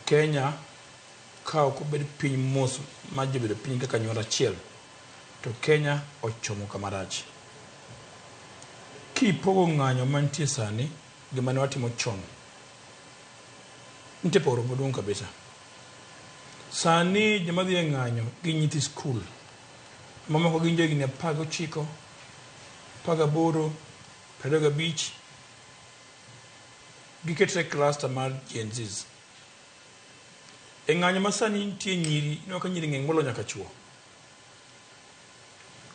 Kenya ka ok obed piny mos ma ji obedo piny kaka anyuola achiel, to Kenya ochomo kama rach. Kipogo ng'anyo mantie sani gi mane watimo chon, nitie pogruok maduong' kabisa. Sani joma dhi e ng'anyo gin nyithi skul, mamoko gin johigni 19, 18, 25, giketre e cluster mar Gen Zs. E ng'anyo ma sani nitie nyiri, ineno ka nyiri ng'eny moloyo nyaka chuo.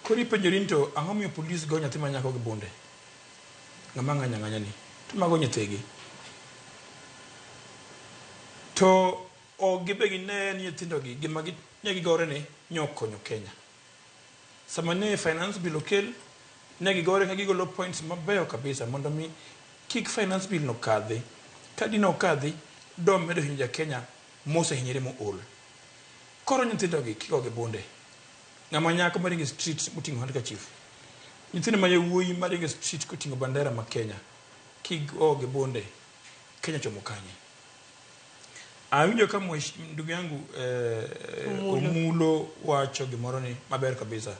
Koro ipenjori ni to ang'o miyo polis go nyathi ma nyako gi bunde? Ng'ama ng'anyo ang'anya ni to mago nyithigi. To ok gibe gine ni nyithindo gi gima ne gigore ni nyo okonyo Kenya. Sama ne finance bill okel, ne gigore ka gigolo points mabeyo kabisa mondo mi kik finance bill no kadhi. Ka dine okadhi, domedo hinyo ja Kenya mosehinyore mool. Koro nyithindo gi kigo gi bunde. Ng'ama nyako maringo e street moting'o handkerchief. Nyithindo ma yawuoyi maringo e street koting'o bandera ma Kenya. Kigo gi bunde. Kenya chomo kanye? Awinjo ka mwesh, ndugu yangu Omulo. Omulo wacho gimoro ni maber kabisa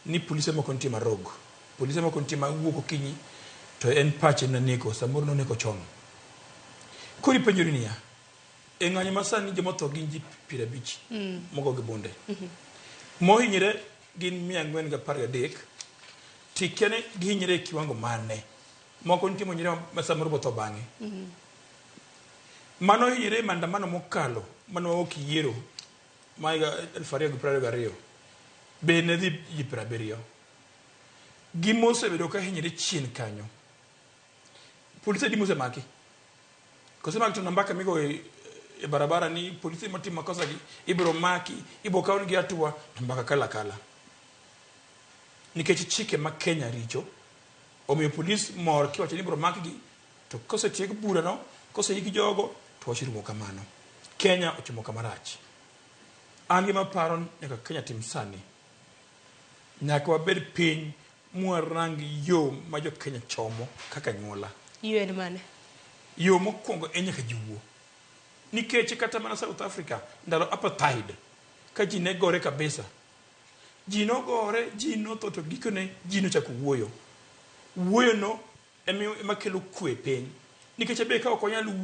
ni polise moko nitie ma rogue. Polise moko nitie ma wuok okinyi to en pache na neko, samoro noneko chon. Koro ipenjori niya, e ng'anyo ma sani joma otho gin ji 50 mogo gi bunde. Mohinyre gin 413, tikia ni gihinyre e kiwango mane. Moko nitie mohinyre ma samoro botho bang'e. Mano hinyre e maandamano mokalo mane wawuok yiero ma higa 2022 be ne dhi ji 70. Gima osebedo ka hinyre chien kanyo. Polise adi mosemaki? Kosemaki to nambaka migoyo e barabara ni polise motimo makosa gi ibiro maki, ibiro kawnegi hatua to mbaka kalo akala. Nikech chike ma Kenya richo, omiyo polis mor kiwacho ni ibiro makgi to kosetiek burano, koseik jogo to wach rumo kamano. Kenya ochomo kama rach. An gima aparo ni nyaka Kenya tim sani, nyaka wabed piny mwarang yo ma jo Kenya chomo kaka anyuola. Yo en mane? Yo mokwongo en nyaka ji wuo. Nikech kata mana South Africa ndalo apartheid ka ji ne gore kabisa, ji nogore, ji notho to gikone ji nochako wuoyo. Wuoyo no ema kelo kwe e piny. Nikech be ka ok wanyal